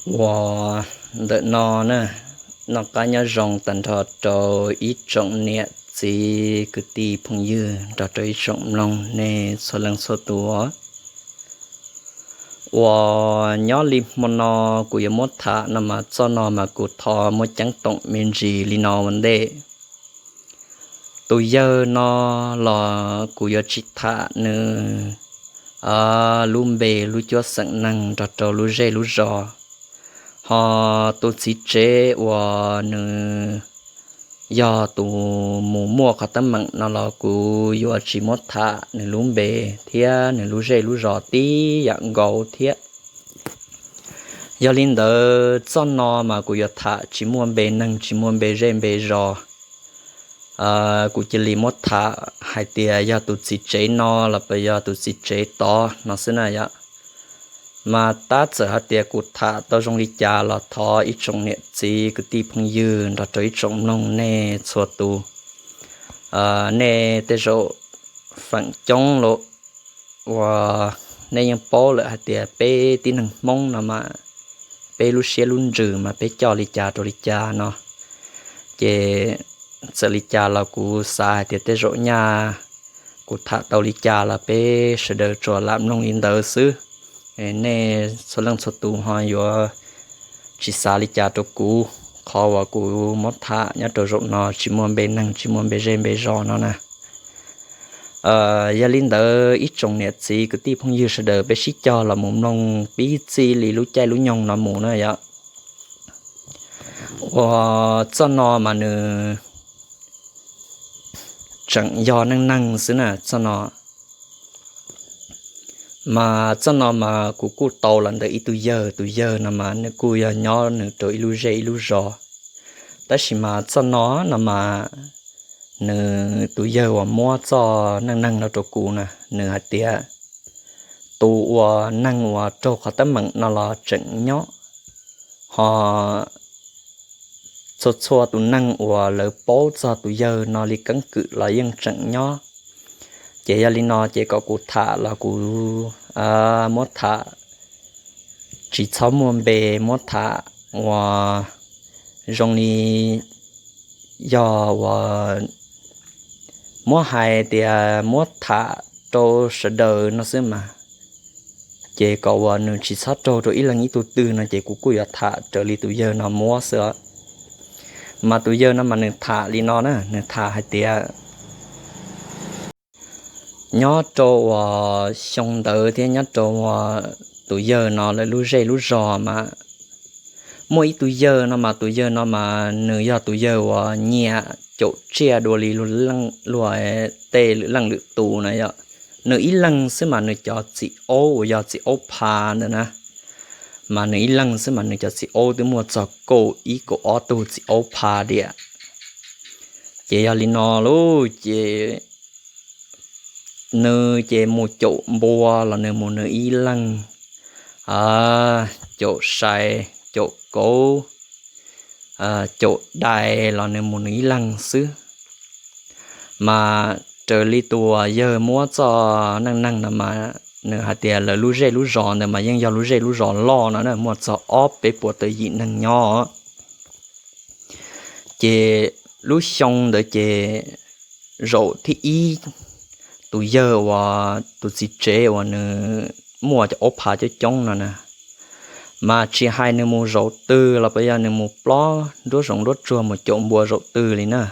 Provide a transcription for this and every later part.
Uas ntawm no na, noj qab nyob zoo tag nrho rau ib tsoom niam txiv kwv tij phooj ywg nrog rau ib tsoom mloog nej txhua leej txhua tus. Uas nyob li hmo no kuv yuav muab tham no mas txoj no mas kuv thov muab ceeb toom me ntsis li no ua ntej. Tus yawg no los kuv yuav tsis tham nws lub npe lub cuab xeem neeg nrog rau lub zej lub zos. Ho tus txiv tsev uas nws yog tus mus muaj qhov teeb meem no los kuv yuav tsis muab tham nws lub npe thiab nws lub zej lub zos tib yam nkaus thiab. Yog li ntawd txoj no mas kuv yuav tham tsis muaj npe neeg tsis muaj npe zej npe zos. Kuv cia li muab tham hais tias yog tus txiv tsev no los puas yog tus txiv tsev tod no xwb na yom. Mas tab txawm hais tias kuv tham tau zoo li cas los thov ib tsoom niam txiv kwv tij phooj ywg nrog rau ib tsoom mloog nej txhua tus, nej tej zaum feem coob lawm uas nej yeej paub lawm hais tias peb tib neeg Hmoob no mas peb lub siab lub ntsws mas peb coj li cas rau li cas no. Ces txawm li cas los kuv xav hais tias tej zaum nyaj kuv tham tau li cas los peb sawv daws tsuas lam mloog li ntawd xwb. Nej txhua leej txhua tus ho yuav tsis xav li cas rau kuv, qhov uas kuv muab tham nyob rau zaum no tsis muaj npe neeg tsis muaj npe zej npe zos no na. Yog li ntawd ib tsoom niam txiv kwv tij phooj ywg sawv daws peb sib cog los mus mloog pib txij li lub caij lub nyoog no mus na yom. Uas txoj no mas nws tseem yog neej neeg xwb na txoj no. Mas txoj no mas kuv kuj tau los ntawm ib tug yawg, tus yawg no mas nws kuj yog nyob nws rau ib lub zej ib lub zos. Tab sis mas txoj no no mas nws tus yawg uas muab txoj neej neeg no rau kuv na nws hais tias tus uas neeg uas raug qhov teeb meem no los tseem nyob, ho txhua txhua tus neeg uas lawv paub txog tus yawg no li keeb kwm los yeej tseem nyob. Ces yog li no ces kom kuv tham los kuv muab tham tsis txhob muaj npe, muab tham uas zoo li yog uas muab hais tias muab tham rau sawv daws no xwb mas, ces kom uas nws tsis txhob raug rau ib leeg ib tug twg no ces kuv kuj yuav tham raws li tus yawg no muab xwb. Mas tus yawg no mas nws tham li no na, nws tham hais tias nyob rau uas xyoo ntawd thiab nyob rau uas tus yawg no lawv lub zej lub zos mas muaj ib tug yawg no mas tus yawg no mas nws yog tus yawg uas nyiam caum tsiaj dua li luag tej lwm leej lwm tus na yom. Nws ib leeg xwb mas nws cov txiv aub uas yog txiv aub pha ntawd na, mas nws ib leeg xwb mas nws cov txiv aub twb muaj txog kaum ib kaum ob tug txiv aub pha diam. Ces yog li no lauj ces nws ces mus caum npua los nws mus nws ib leeg, caum sai, caum kauv, caum dais los nws mus nws ib leeg xwb. Mas raws li tus uas yawg muab txoj neej neeg no mas nws hais tias lawv lub zej lub zos ntawd mas yeej yog lub zej lub zos loj no na, muaj txog ob peb puas tawm yim neeg nyob. Ces lub xyoo ntawd ces zaum thib ib tus yawg uas tus txiv tsev uas nws muaj cov aub pha coob coob no na, mas tsis hais nws mus zaum twg los puas yog nws mus plob nruab zoov nruab tsuag mus caum npua zaum twg li na,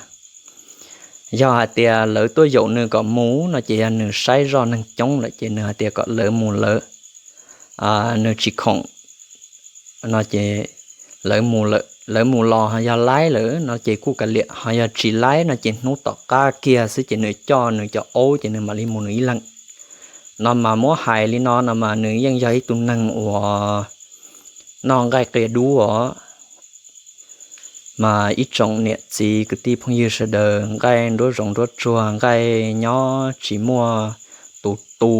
yog hais tias lawv tuaj yaum nws kom mus no ces yog nws saib zoj neeg coob lawm ces nws hais tias kom lawv mus lawv, nws tsis khoom no ces lawv mus los ho yog laib lawm no ces kuj kav liam, ho yog tsis laib no ces hnub tom qab kiag xwb ces nws coj nws cov aub ces nws mam li mus nws ib leeg. No mas muab hais li no no mas nws yeej yog ib tug neeg uas noj nqaij qia dub os. Mas ib tsoom niam txiv kwv tij phooj ywg sawv daws, nqaij nruab zoov nruab tsuag, nqaij nyob tsis muaj tus tu,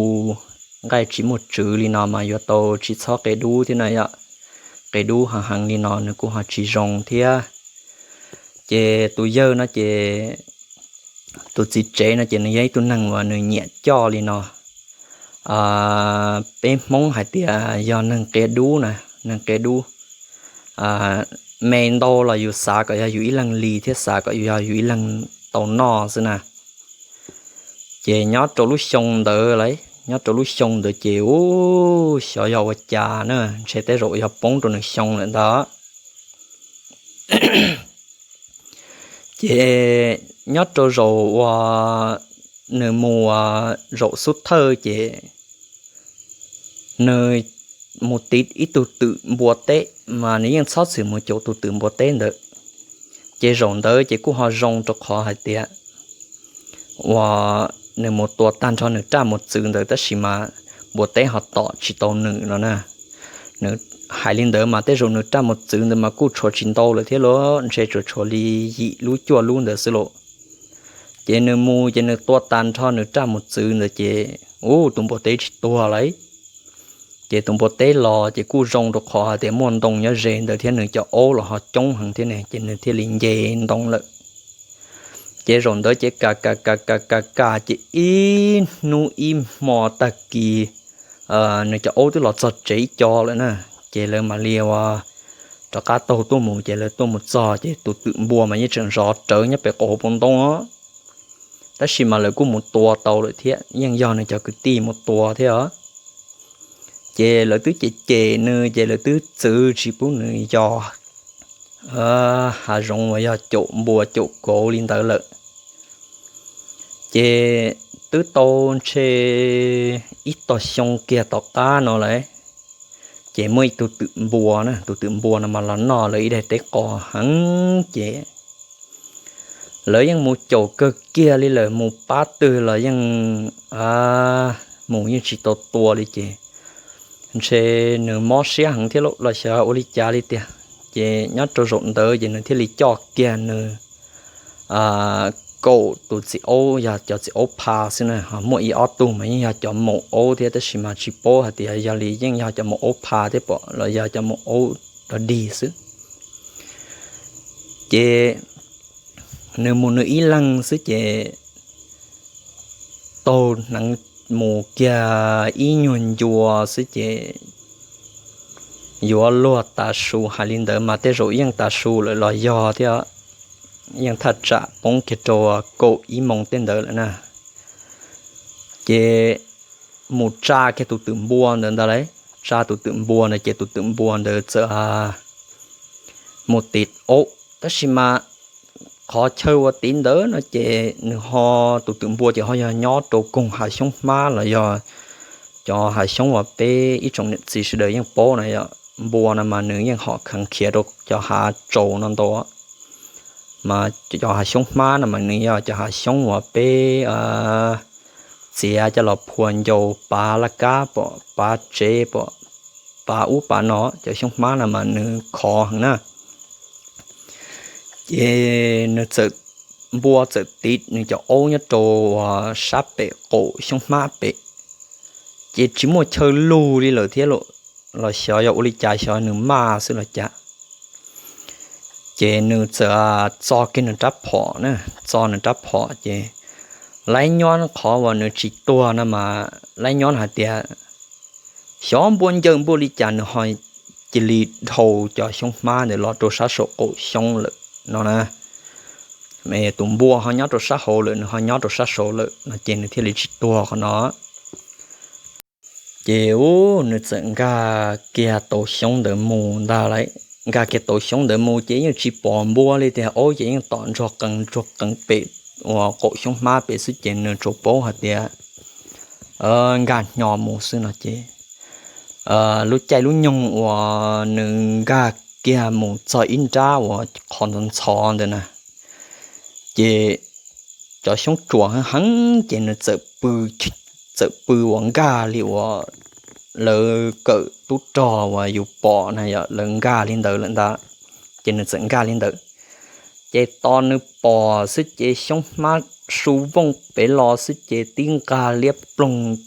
nqaij tsis muaj tswv li no mas yuav tau tsis txhob qia dub thiab na yom. Qia dub heev heev li no nws kuj ho tsis zoo thiab. Ces tus yawg no ces, tus txiv tsev no ces nws yog ib tug neeg uas nws nyiam coj li no. Peb Hmoob hais tias yog neeg qia dub na, neeg qia dub. me ntau los yus xav kom yog yus ib leeg li thiab xav kom yog yus ib leeg tau noj xwb na. Ces nyob rau lub xyoo ntawd las, nyob rau lub xyoo ntawd ces ub, xyov yog ua cas na, ntshe tej zaum yog poob rau nws xyoo lawm ntag. Ces nyob rau zaum uas nws mus zaum xub thawj ces nws mus tiv ib tug twm npua teb, mas nws yeej txhob txwm mus caum tus twm npua teb ntawd. Ces zaum ntawd ces kuj ho zoo rau qhov hais tias uas nws mus tua tag nrho nws raj mus txwv ntawd tab sis mas npua teb ho tom tsis tau nws no na. Nws hais li ntawd mas tej zaum nws raj mus txwv ntawd mas kuj tshuav tsis ntau lawm thiab los ntshe tsuas tshuav li yim lub cuaj lub ntawd xwb lauj. Ces nws mus ces nws tua tag nrho nws raj mus txwv ntawd ces ub, tus npua teb tsis tuag lauj. Ces tus npua teb los ces kuj zoo rau qhov hais tias muaj ntoo nyob ze ntawd thiab nws cov aub los ho coob heev thiab ne, ces nws thiaj li nce ntoo lawm. Ces zaum ntawd ces ka ka ka ka ka ka ces ib hnub ib hmo tag kis nws cov aub twb los txog tsev ib co lawm na. Ces lawv mam li ua rov qab taug tuaj mus, ces lawv tuaj mus txog ces tus twm npua mas yeej tseem zov rawv nyob pem qaum hauv paus ntoo. Tab sis mas lawv kuj mus tua tau lawm thiab, yeej yog nws cov kwv tij mus tua thiab os. Ces lawv twb cem cem nws ces lawv twb txwv tsis pub nws yos hav zoov uas yog caum npua caum kauv li ntawd lawm. Ces twb tau ntshe ib tog xyoo kiag tom qab no lawm, ces muaj ib tug twm npua na, tus twm npua no mas los noj lawv ib daim teb qos heev ces lawv yeej mus caum kawg kiag li lawm, mus pab twg los yeej mus yeej tsis tau tua li ces ntshe nws mob siab heev thiab los xyov ua li cas li tiag. Ces nyob rau zaum ntawd ces nws thiaj li coj kiag nws kaum tus txiv aub, yog cov txiv aub pha xwb na, ho muaj ib ob tug mas yeej yog cov maum aub thiab tab sis mas tsis paub hais tias yog li yeej yog cov maum aub pha thiab pom los yog cov maum aub dog dig xwb. Ces nws mus nws ib leeg xwb ces taug hneev mus kiag ib nyuag ncua xwb ces yuav luag tav su, hais li ntawd mas tej zaum yeej tav su lawm los yog thiab, yeej thaj tsam poob kiag rau kaum ib moos tej ntawd lawm na. Ces mus tsa kiag tus twm npua ntawd ntag lauj, tsa tus twm npua ntawd ces tus twm npua ntawd txawm mus tiv aub, tab sis mas qhov chaw uas tiv ntawd no ces nws ho, tus twm npua ces ho yog nyob rau koog hav xyoob hmab los yog cov hav xyoob uas peb ib tsoom niam txiv sawv daws yeej paub na yom. Npua no mas nws yeej hom kheev khiav rau cov hav tsaus no ntau, mas cov hav xyoob hmab no mas nws yog cov hav xyoob uas peb txiav coj los phua ncau pav laj kab pom, pav tsev pom, pav ub pav no, cov xyoob hmab no mas nws khov heev na. Ces nws txawm, npua txawm tiv nws cov aub nyob rau sab pem qaum xyoob hmab pem, ces tsis muaj chaw lug li lawm thiab los xyov yog ua li cas, xyov nws maj xwb los cas. Ces nws txawm txo kiag nws rab phom na, txo nws rab phom ces laib nyob qhov uas nws tsis tuag no mas laib nyob hais tias xyov npua ncaws npua li cas nws ho cia li dhau cov xyoob hmab ntawd los rau sab saum qaum xyoob lawm no na. Tus npua ho nyob rau sab hauv lawm, nws ho nyob rau sab saud lawm no ces nws thiaj li tsis tuag qhov no. Ces ub, nws txawm nkag kiag tau xyoob ntawd mus ntag lauj. Nkag kiag tau xyoob ntawd mus ces yeej tsis pom npua li tiag, aub ces yeej tom ntsuag qees ntsuag qees pem uas qaum xyoob hmab pem xwb ces nws tsuas paub hais tias nkag hnyo mus xwb no ces lub caij lub nyoog uas nws nkag kiag mus txog ib nrab uas qhov ntxhov ntxhov ntawd na, ces cov xyoob tsuas heev heev ces nws txawm pw uas nkag li uas lawv kawm tub rog uas yus pom na yom, lawv nkag li ntawd lawm ntag. Ces nws txawm nkag li ntawd, ces tos nws pom xwb ces xyoob hmab su vooj pem los xwb ces tib nqag liab ploog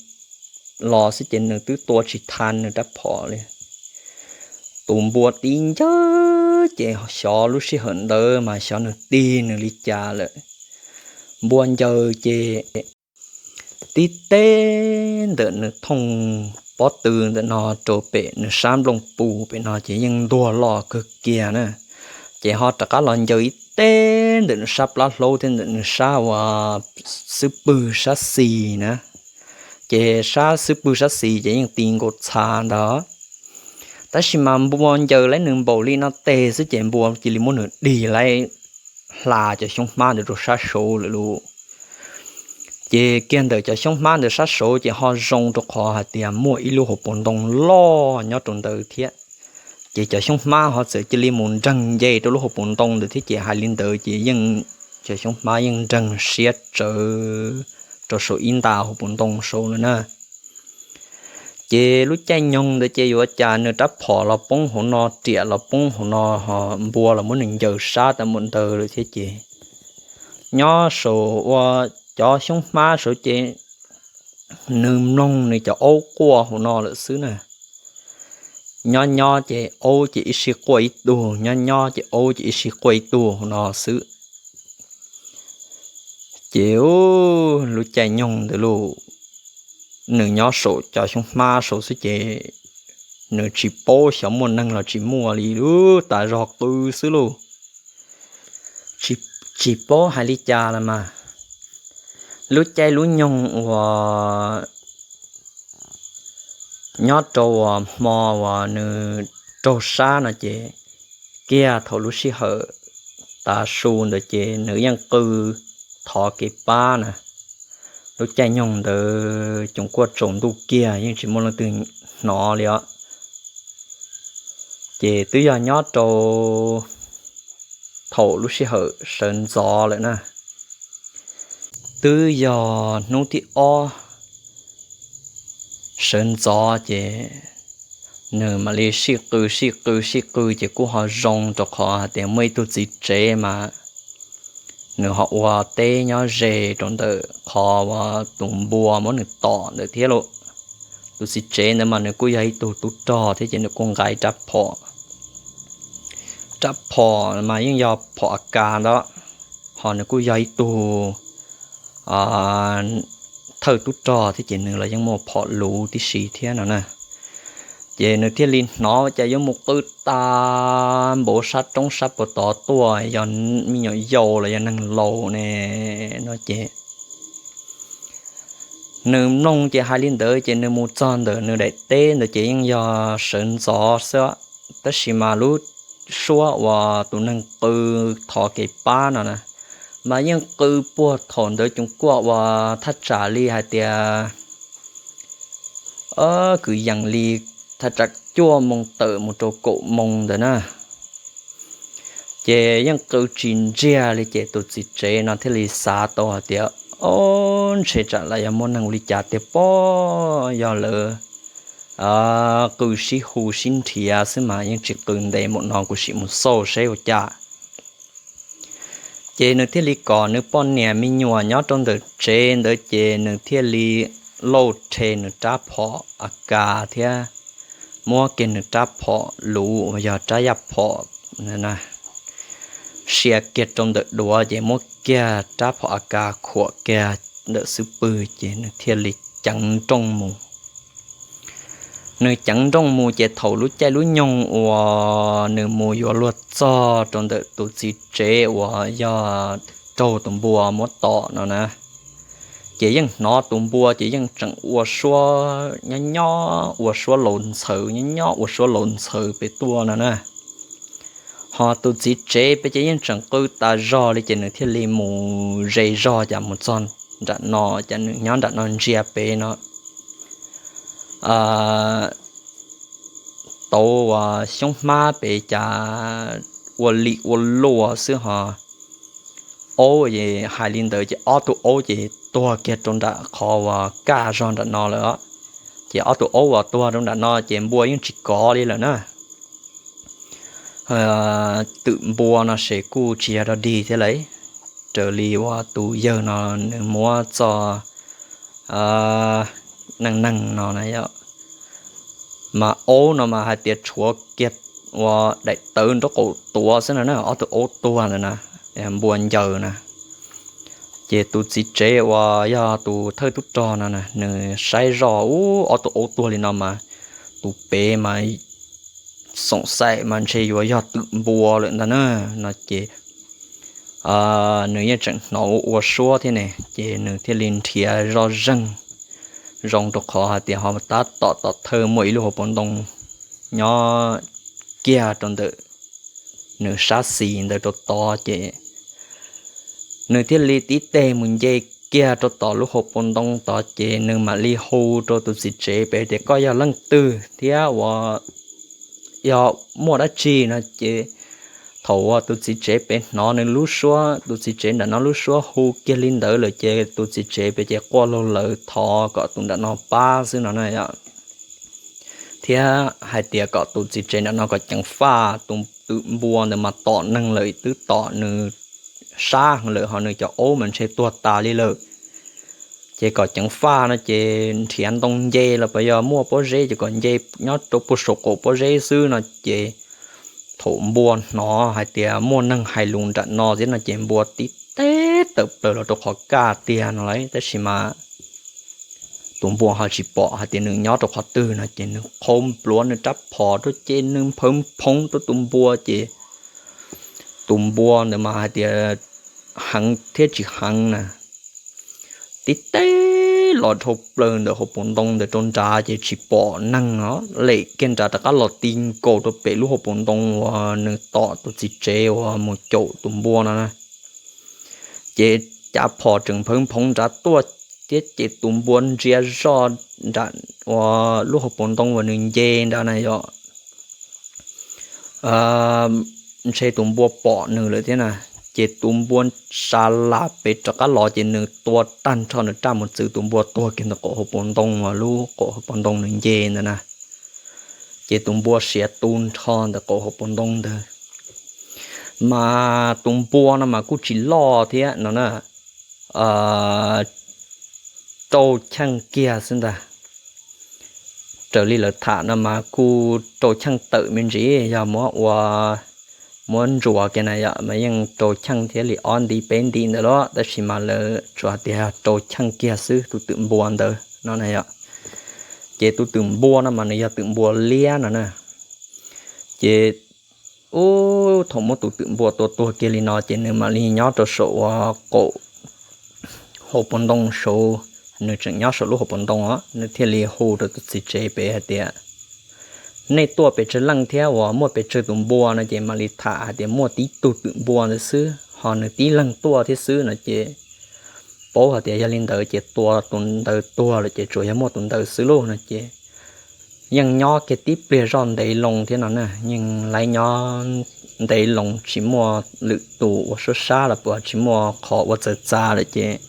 los xwb ces nws twb tua tsis tau nws rab phom li. Tus npua tib ncawg ces xyov lub sij hawm ntawd mas xyov nws tig nws li cas lawm. Npua ncaws ces tib teb ntawm nws thooj pob tw ntawm no rau pem nws sab nplooj pus pem no ces yeej ntuag loj kawg kiag na. Ces ho rov qab los ncaws ib teg ntawm nws sab plab hlaub thiab ntawm nws sab uas xub pwg sab xis na. Ces sab xub pwg sab xis ces yeej ti nkaus txha ntag. Tab sis mas npua ncaws laib nws npaum li no teg xwb ces npua cia li muab nws dig laib hla cov xyoob hmab ntawd rau sab saud lawm lauj. Ces kiag ntawm cov xyoob hmab ntawd sab saud ces ho zoo rau qhov hais tias muaj ib lub hauv paus ntoo loj nyob rau ntawd thiab. Ces cov xyoob hmab ho txawm cia li mus nreeg nce rau lub hauv paus ntoo ntawd thiab ces hais li ntawd ces yeej, cov xyoob hmab yeej nreeg siab tsawv rau saum ib nta hauv paus ntoo saud lawm na. Ces lub caij nyoog ntawd ces yuav cas nws rab phom los poob hauv no, riam los poob hauv no, ho npua los muab nws ncaws sab tas mus ntawd lawm thiab ces nyob saum ua cov xyoob hmab saud ces nws mloog nws cov aub quaj hauv no lawm xwb na. Nyob nyob ces aub ces ib sij quaj ib tug, nyob nyob ces aub ces ib sij quaj ib tug hauv no xwb. Ces lub caij nyoog ntawd lauj, nws nyob saum cov xyoob hmab saud xwb ces nws tsis paub xyov muaj neeg los tsis muaj li, lub tas zog qw xwb lauj. Tsis paub hais li cas los mas, lub caij lub nyoog uas nyob rau uas hmo uas nws raug sab no ces kiag thaum lub sij hawm tav su ntawd ces nws yeej qw thov kev pab na. Lub caij nyoog ntawd coom kuaj tsaus ntuj kiag yeej tsis muaj leej twg hnov li os. Ces twb yog nyob rau thaum lub sij hawm sawv ntxov lawm na, twb yog hnub thib ob sawv ntxov ces nws mam li sij qw sij qw sij qw ces kuj ho zoo rau qhov hais tias muaj ib tug txiv tsev mas nws ho ua teb nyob ze rau ntawm qhov uas tus npua muab nws tom ntawd thiab lauj. Tus txiv tsev ntawd mas nws kuj yog ib tug tub rog thiab ces nws kuj nqa rab phom. Rab phom mas yeej yog phom A K ntawd, ho nws kuj yog ib tug thawj tub rog thiab ces nws los yeej muaj phom luv tib si thiab no na. Ces nws thiaj li hnov cas yuav mus qw tas npaum sab roob sab puag tod tuaj, yog me nyuam yaus los yog neeg laus ne no ces nws mloog ces hais li ntawd ces nws mus txog ntawm nws daim teb ntawd ces yeej yog sawv ntxov xwb, tab sis mas lub suab uas tus neeg qw thov kev pab no na, mas yeej qw puag thaum ntawd coom kuaj uas thaj tsam li hais tias kwv yees li thaj tsam cuaj moo tawm mus rau kaum moo ntawd na. Ces yeej qw tsis ntsiag li ces tus txiv tsev no thiaj li xav tau hais tias, o, ntshe tsam los yog muaj neeg ua li cas tiag pob, yog lawv qw sib hu sib nrhiav xwb mas yeej tsis qw ntev npaum no, kuv sim mus xauj seb ua cas. Ces nws thiaj li kom nws poj niam me nyuam nyob rau ntawm tsev ntawd ces nws thiaj li lauj rhe nws rab phom A K thiab muab kiag nws rab phom luv uas yog rab yaj phom sia kiag rau ntawm duav ces muab kiag rab phom A K khuam kiag ntawm xub pwg ces nws thiaj li ceev nrooj mus. Nws ceev nrooj mus ces thaum lub caij lub nyoog uas nws mus yuav luag txog rau ntawm tus txiv tsev uas yog raug tus npua muab tom no na, ces yeej hnov tus npua ces yeej tseem ua suab nyob nyob ua suab laus ntxhaws nyob nyob ua suab laus ntxhaws pem tuaj no na. Ho tus txiv tsev pem ces yeej tseem qw tas zog li ces nws thiaj li mus ze zog cas mus txog nram no, cas nws nyob nram no ntsia pem no tauv uas xyoob hmab pem cas ua lim ua luaj xwb ho. Aub, hais li ntawd ces ob tug aub ces tuag kiag rau nram qhov uas kaj zog nram no lawm. Ces ob tug aub uas tuag rau nram no ces npua yeej tsis kov li lawm na. Twm npua no ces kuj tsis yog dog dig thiab lawm, raws li uas tus yawg no nws muab txog neej neeg no na yom. Mas aub no mas hais tias tshuav kiag ua daim tawv nraub qaum tuav xwb no na, ob tug aub tuag ntawd na, npua ncaws na. Ces tus txiv tsev uas yog tus thawj tub rog no nws saib zoj ub ob tug aub tuag li no mas tus pem mas xoom xaim mas ntshe yuav yog twm npua lawm ntag na no ces nws yeej tseem hnov ua suab thiab ne, ces nws thiaj li nrhiav zoj zeeg zoo rau qhov hais tias ho tab tom tom thawj muaj ib lub hauv paus ntoo nyob kiag rau ntawm nws sab xis ntawd rau tod ces nws thiaj li tib teg mus nce kiag rau tom lub hauv paus ntoo tod ces nws mam li hu rau tus txiv tsev pem tias koj yog leej twg thiab uas yog muaj dab tsi no ces thaum uas tus txiv tsev pem hnov nws lub suab, tus txiv tsev nram no lub suab hu kiag li ntawd lawm ces tus txiv tsev pem ces quaj laug lawv thov kom tus nram no pab xwb no na yom, thiab hais tias kom tus txiv tsev nram no kom ceev faj, tus twm npua ntawd mas tom neeg lawm twb tom nws sab heev lawm ho nws cov aub mas ntshe tuag tas li lawm. Ces kom ceev faj no ces nrhiav ntoo nce los pas yog muaj pob zeb ces kom nce nyob rau puag saum qaum pob zeb xwb no ces thaum npua hnov hais tias muaj neeg hais lus nram no thiab no ces npua tib teg tawm plaws los rau qhov kaj tiag no lawm tab sis mas tus npua ho tsis pom hais tias nws nyob rau qhov twg no ces nws qhau npluav nws rab phom rau ces nws nphawv nphoo rau tus npua ces tus npua ntawd mas hais tias heev thiab tsis heev na tib teg los dhau plaws ntawm hauv paus ntoo ntawd rau nrad ces tsis pom neeg os, lem kiag nrad rov qab los ti nkaus rau pem lub hauv paus ntoo uas nws tom tus txiv tsev uas mus caum tus npua no na. Ces cav phom tseem nphawv nphoo nrad tuaj thiab ces tus npua ntsia zoj nram uas lub hauv paus ntoo uas nws nce nrad na yom, ntshe tus npua pom nws lawm thiab na. Ces tus npua sa las pem rov qab los ces nws tua tag nrho nws raj mus txwv tus npua tuag kiag ntawm qaum hauv paus ntoo uas lub qaum hauv paus ntoo nws nce ntawd na. Ces tus npua siav tu nrho ntawm qaum hauv paus ntoo ntawd. Mas tus npua no mas kuj tsis loj thiab no na, rau cheej kiag xwb ntag. Raws li lawv tham no mas kuj rau cheej tawm me ntsis, yog muab ua, muab ntsuas kiag na yom mas yeej rau cheej thiab li ob nti peb nti ntawd los tab sis mas lawv tsuas hais tias rau cheej kiag xwb tus twm npua ntawd no na yom. Ces tus twm npua no mas nws yog twm npua liab no na. Ces ub thaum muab tus twm npua tua tuag kiag li no ces nws mam li nyob rau saum uas qaum hauv paus ntoo saud, nws tseem nyob saum lub hauv paus ntoo os, nws thiaj li hu rau tus txiv tsev pem hais tias nej tuaj pes tsawg leej thiab uas muaj pes tsawg tus npua no ces mam li tham hais tias muaj tib tug twm npua ntawd xwb ho nws tib leeg tuaj thiab xwb no ces paub hais tias yog li ntawd ces tua tus ntawd tuag lawm ces tsuas yog muaj tus ntawd xwb lauj no ces yeej nyob kiag tib pliag zoj ntev loo thiab no na, yeej laib nyob ntev loo tsis muaj lwm tus ua suab sab los puas tsis muaj qhov ua txawv txav lawm ces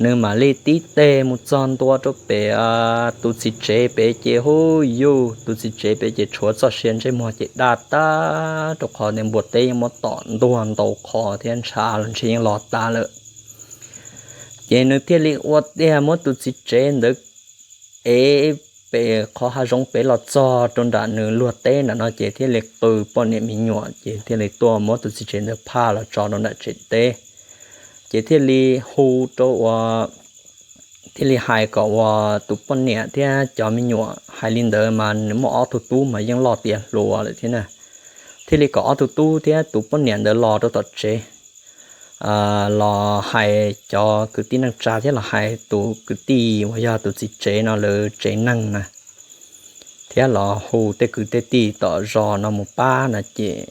nws mam li tib teg mus txog ntua rau pem tus txiv tsev pem ces hu yuj tus txiv tsev pem ces tshuav txoj sia ntsej muag ces daj tag rau qhov tias npua teb yeej muab tom ntuag ntau qhov thiab ntshav los ntshe yeej los tas lawm. Ces nws thiaj li ua tiag muab tus txiv tsev ntawd ev pem qhov hav zoov pem los txog rau nram nws luag teb nram no ces thiaj li qw poj niam me nyuam ces thiaj li tuaj muab tus txiv tsev ntawd phaj los tso rau nram tsev teb. Ces thiaj li hu rau ua, thiaj li hais kom uas tus poj niam thiab cov me nyuam, hais li ntawd mas nws muaj ob tug tub mas yeej loj tiav hluas lawm thiab na, thiaj li kom ob tug tub thiab tus poj niam ntawd los rau tom tsev los hais cov kwv tij neej tsa thiab los hais tus kwv tij uas yog tus txiv tsev no lawv tsev neeg na, thiab los hu tej kwv tej tij tom zos no mus pab no ces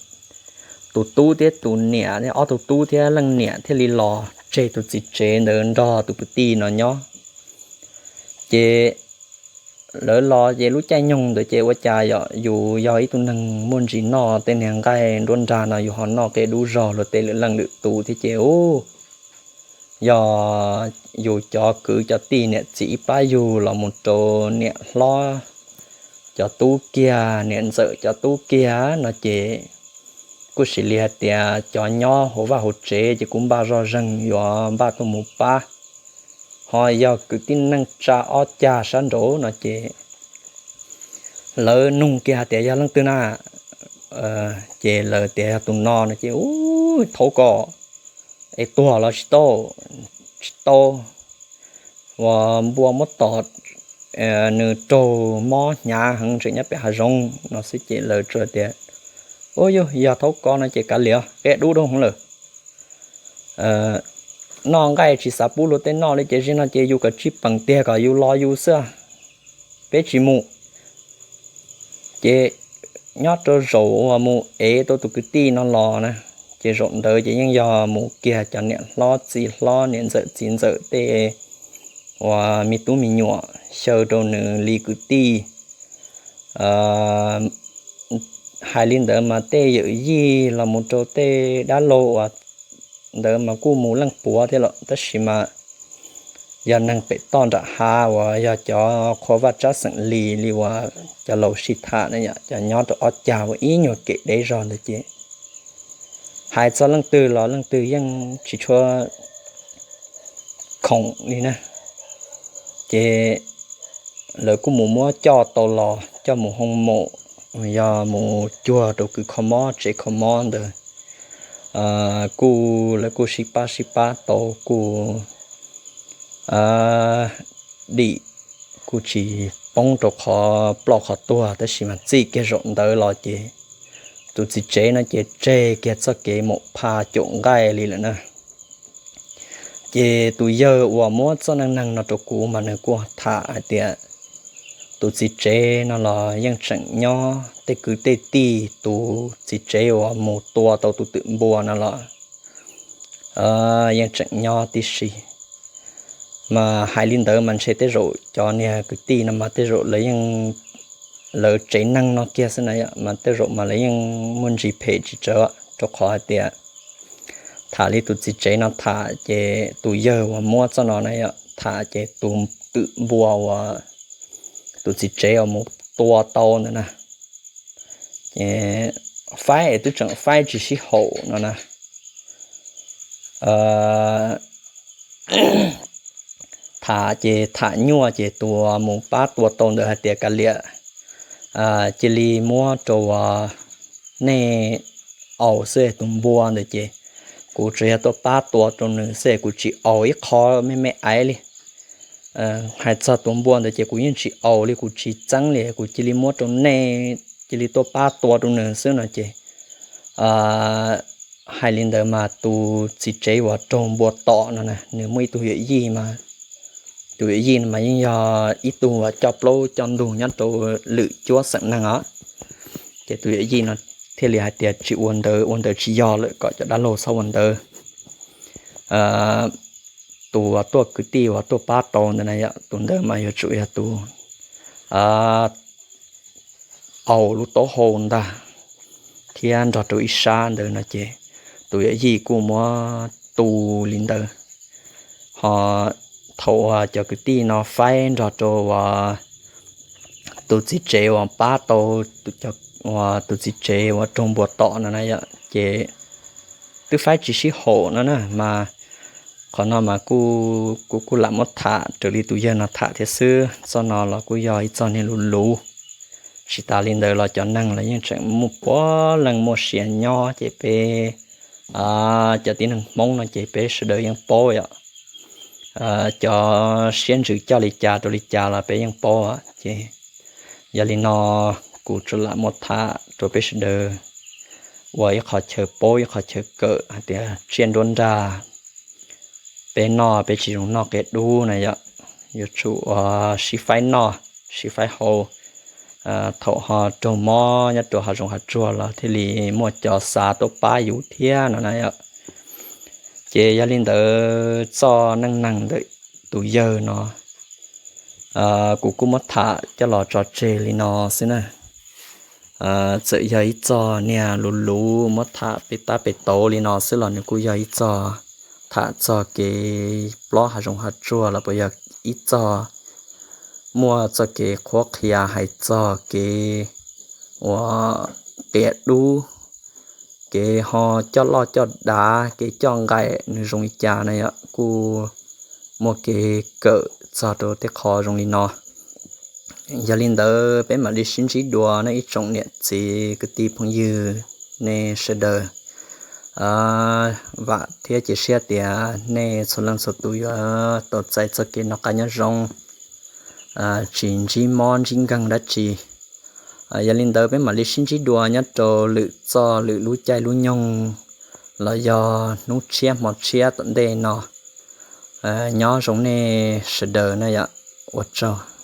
tus tub thiab tus niam, ob tug tub thiab leej niam thiaj li los tseg tus txiv tsev ntawd nrog tus kwv tij no nyob. Ces lawv los ces lub caij nyoog ntawd ces ua cas yom yus yog ib tug neeg muaj ntsis noj tej niag nqaij nruab nrag no yus ho noj qia dub zog luag tej lwm leej lwm tus thiab ces ub yog yus cov kwv cov tij niam txiv ib pab yug los mus rau niam hlob cov tub kiag, niam ntxawm cov tub kiag no ces kuj sim li hais tias cov nyob hauv vaj hauv tsev ces kuj npaj zoj zeeg yuav npaj tuaj mus pab. Ho yog kwv tij neej tsa ob cag sab nraud no ces lawv nug kiag hais tias yog leej twg na, ces lawv tias yog tus no no ces ub thaum ko es tuag los tsis tau, tsis tau, uas npua muab tom, nws raug mob hnyav heev tseem nyob pem hav zoov no xwb ces lawv tsuas tias, u, yog thaub ko no ces kav liam, qia dub dub lawm. Noj nqaij tsis xav pub luag tej noj li ces zim no ces yus kav tsij peem tiag kom yus los yus xwb, peb tsis mus. Ces nyob rau zaum uas mus ev tau tus kwv tij no los na, ces zaum ntawd ces yeej yog mus kiag cov niam hlob txiv hlob niam ntxawm txiv ntxawm tej uas me tub me nyuam xyaw rau nws li kwv tij. Hais li ntawd mas tej yawm yij los mus rau tej dab laug uas ntawd mas kuj mus leej puav thiab los tab sis mas yog neeg pem toj nram hav uas yog cov qhua vaj tsab xeem lis li uas cov laus sib tham na yom, cov nyob rau ob cag uas ib nyuag kem deb zog ntawd ces hais txog leej twg los leej twg yeej tsis tshua khoom li na. Ces lawv kuj mus muab coj tau los coj mus hoo maum, yog mus cuag rau kws kho mob tsev kho mob ntawd. Kuj lawv kuj sib pab sib pab tau kuj dim, kuj tsis poob rau qhov ploj qhov tuag tab sis mas txij kiag zaum ntawd los ces tus txiv tsev no ces tseg kiag txoj kev maum pha caum nqaij li lawm na. Ces tus yawg uas muab txoj neej neeg no rau kuv mas nws kuj tham hais tias tus txiv tsev no los yeej tseem nyob, tej kwv tej tij tus txiv tsev uas mus tua tau tus twm npua no los yeej tseem nyob tib si. Mas hais li ntawd mas ntshe tej zaum cov niag kwv tij no mas tej zaum lawv yeej, lawv tsev neeg no kiag xwb na yom, mas tej zaum mas lawv yeej muaj ntsis phem tsis tsawg rau qhov hais tias tham li tus txiv tsev no tham ces tus yawg uas muab txoj no na yom, tham ces tus twm npua uas tus txiv tsev uas mus tua tau ntawd na, ces faib es twb tseem faib tsis sib haum no na. Tham ces tham nyuaj ces tus mus pab tua tau ntawd hais tias kav liam, cia li muab rau nej aus xwb, tus npua ntawd ces kuv tsuas yog tuaj pab tua rau nws xwb, kuv tsis aus ib qho me me aiv li. Hais txog tus npua ntawd ces kuv yeej tsis aus li, kuv tsis txeeb li, kuv cia li muab rau nej cia li tuaj pab tua rau nws xwb no ces hais li ntawd mas tus txiv tsev uas raug npua tom no na, nws muaj ib tug yawm yij mas, tus yawm yij no mas yeej yog ib tug uas coj plaub coj ntug nyob rau lwm cuab xeem neeg os. Ces tus yawm yij no thiaj li hais tias tsis ua ntawd, ua ntawd tsis yog lawm, kom cov dab laug txhob ua ntawd. Tus uas tuaj kwv tij uas tuaj pab tau ntawd na yom, tus ntawd mas yuav tsum yog tus aus lub taub hau ntag thiab nrog rau ib sab ntawd no ces tus yawm yij kuj muab tu li ntawd. Ho thaum uas cov kwv tij no faib nrog rau uas tus txiv tsev uas pab tau tus txiv tsev uas raug npua tom no na yom, ces twb faib tsis sib haum no na mas qhov no mas kuv kuj lam muab tham raws li tus yawg no tham thiab xwb. Txoj no los kuj yog ib txoj niag luv luv. Tsis tas li ntawd los cov neeg los yeej tseem muaj puav leej muaj sia nyob ces peb cov tib neeg Hmoob no ces peb sawv daws yeej paub yom, cov siab ntsws coj li cas rau li cas los peb yeej paub. Ces yog li no kuv tsuas lam muab tham rau peb sawv daws ua ib qho chaw paub ib qho chaw kawm hais tias tsiaj nruab nrag peb noj peb tsis zoo noj qia dub na yom, yuav tsum ua sib faib noj sib faib haus. Thaum ho raug mob nyob rau hav zoov hav tsuag los thiaj li muaj cov xav tuaj pab yus thiab no na yom. Ces yog li ntawd txoj neej neeg ntawm tus yawg no kuv kuj muab tham coj los tso tseg li no xwb na. Txawm yog ib txoj niag luv luv muab tham pem tab pem tauv li no xwb los nws kuj yog ib txoj tham txog kev plob hav zoov hav tsuag los puas yog ib txoj muaj txoj kev qhuab qhia hais txog kev ua qia dub, kev ho coj loj coj dav, kev coj nqaim nws zoo li cas na yom, kuj muaj kev kawm txog rau tej qho zoo li no. Yog li ntawd peb mam li sib ntsib dua nej ib tsoom niam txiv kwv tij phooj ywg nej sawv daws. Vam thiab cia siab tias nej txhua leej txhua tus yuav tau txais txoj kev noj qab nyob zoo, tsis ntsib mob ntsib nkeeg dab tsi. Yog li ntawd peb mam li sib ntsib dua nyob rau lwm txoj lwm lub caij lub nyoog los yog hnub tshiab hmo tshiab tom ntej no. Nyob zoo nej sawv daws na yom. Ua tsaug.